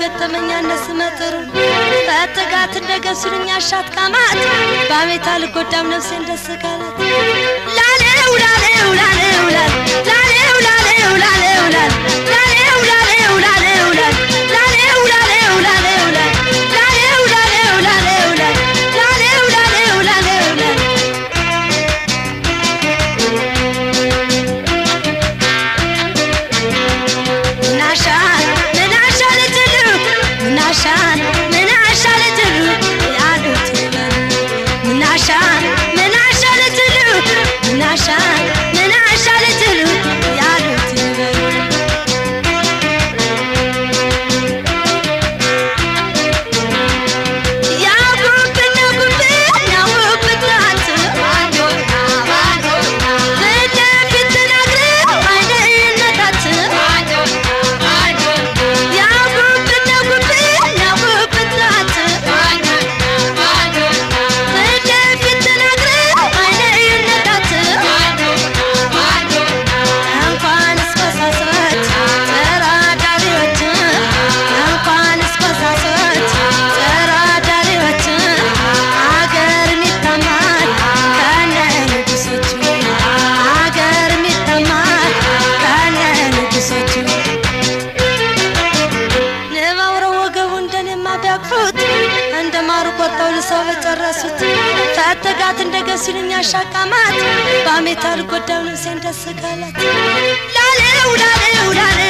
ገጠመኛ እነስመጥሩ ፈትጋት እንደ ገብሱልኛ አሻት ቃማት በአሜታ አልጎዳም ነፍሴን ደስ ካላት። ላሌው ላሌው ላሌው ላል ላሌው ላሌው ላሌው ላል ላሌው ላሌው ላሌው ላል ላሌው ላሌው ላሌው ላል ላሌው ላሌው ላሌው ላል ላሌው ላሌው ላሌው ላል። ምናሻን ምናሻ ልትሉ ምናሻን ምናሻ ልትሉ ያሉት ይበሉ። ምናሻን ምናሻ ልትሉ ምናሻን ምናሻ ልትሉ ያሉት ይበሉ። ያውቁብን ያውቁብን ያውቁብን ትናንት ፊት ለፊት ተናግረው አይንነታችን። ያውቁብን ያውቁብን ያውቁብን ትናንት ፊት ለፊት ተናግረው አይንነታችን። እንኳንስ ኮሳሶች ተራዳሪዎች፣ እንኳንስ ኮሳሶች ተራዳሪዎች፣ አገርም ይታማል ከነ ንጉሶቹ፣ አገርም ይታማል ከነ ንጉሶቹ። ንብ አውረው ወገቡ እንደኔማ ቢያቅፉት እንደ ማሩ ቆርጠው ልሰው በጨረሱት። ፈትጋት እንደ ገብሱልኛ አሻቃማት በአሜታ አልጎዳም ነፍሴን ደስ ካላት። ላሌው ላሌው ላሌው